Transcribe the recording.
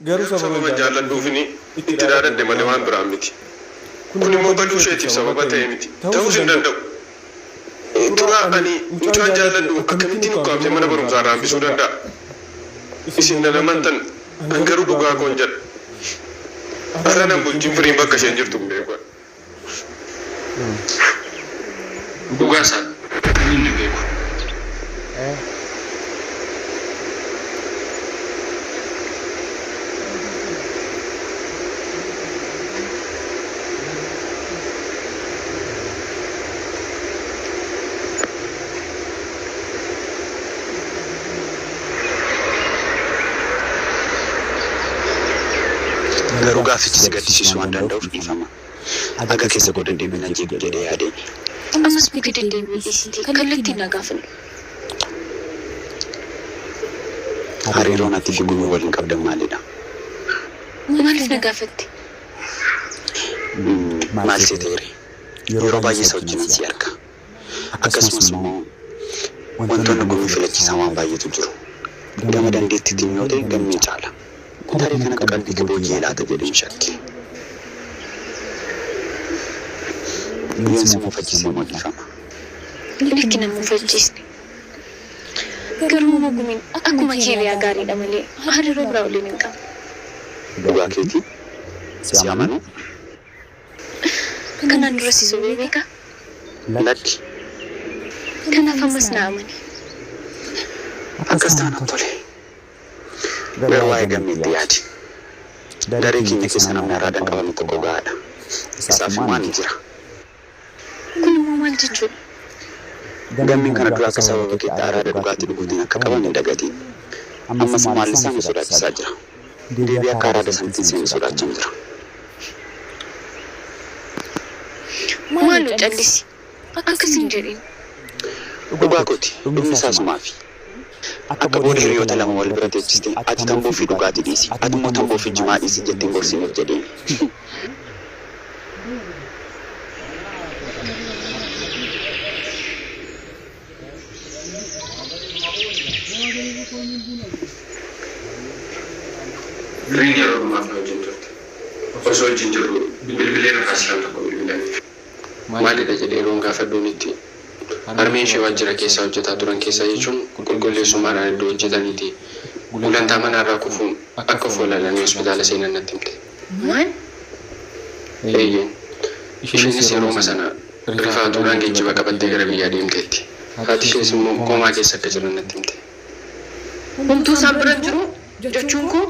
Garuu sababan jaalladhuufini itti dhaadadhe malee waan biraan miti. Kun immoo baduu isheetiif sababa ta'e miti. Ta'uus hin danda'u. Turaa ani mucaan jaalladhu akkamittiin ukkaamsee mana barumsaa irraa hambisuu danda'a? Isin nan amantan an garuu dhugaa koon jedha. Har'a nan bulchin firiin bakka isheen jirtu hin beeku an. Dhugaa isaa ani hin beeku. Garuu gaaffichi si gaddisiisuu waan danda'uuf dhiifama. Haga keessa koo deddeebiin na jeequ jedhee yaadeeni. Ammas bukkee deddeebi'uu dhiisiitii kallattiin na gaafadhu. Hariiroon ati fi Gumii waliin qabdan maalidha? Maaliif na gaafatte? Maal seeteere? Yeroo baay'ee isa wajjinan si arga. Akkasumas immoo wantoonni Gumii filachiisan waan baay'eetu jiru. Gama dandeettiitiin yoo ta'e Gammee caala. Tarii kanatu qalbii kee booji'ee laata jedheen shakke. Yoon si mufachiise immoo dhiifama. Lakki nan mufachiisne. Garuu immoo Gumiin akkuma kee hiriyaa gaariidha malee hariiroo biraa waliin hin qabnu. Dhugaa keetii? Si amanuu? Kanaan dura si sobee beekaa? Lakki. Kanaaf ammas na amani. Akkas taanaan tole. Garuu waa'ee Gammeetti yaadi. Daree keenya keessa namni araadaan qabame tokko gahaadha. Isaaf immoo ani jira. Kun immoo maal jechuudha? Gammeen kana dura akka sababa keetti araada dhugaatii dhuguutiin akka qabame hin dagatiin. Ammas immoo haalli isaa nu sodaachisaa jira. Deebi'ee akka araada sanatti hin seenne sodaachaan jira. Maaloo callisi. Akkas hin jedhin. Dhugaa kooti, dhumni isaa sumaafi. Akka booda hiriyoota lama wal bira teechistee ati tamboo fi dhugaatii dhiisi, atimmoo tamboo fi jimaa dhiisi jettee hin gorsineef jedheeni. Firiin yeroo dhumaaf na wajjin turte. Osoo wajjin jirruu bilbilli irra al tokko bilbilame. Maalidha jedhee yeroon gaafadhuunitti harmeen ishee waajjira keessaa hojjetaa turan keessaa jechuun qulqulleessummaadhaan iddoo hojjetaniitii gulantaa manaarraa kufuun akka of walaalanii hospitaala seenan natti himte. Maal? Eeyyeen. Isheenis yerooma sana rifaatuudhaan geejjiba qabattee gara biyyaa deemteetti. Haati ishees immoo koomaa keessa akka jiran natti himte. Homtuu isaan bira hin jiruu? Jechuun koo.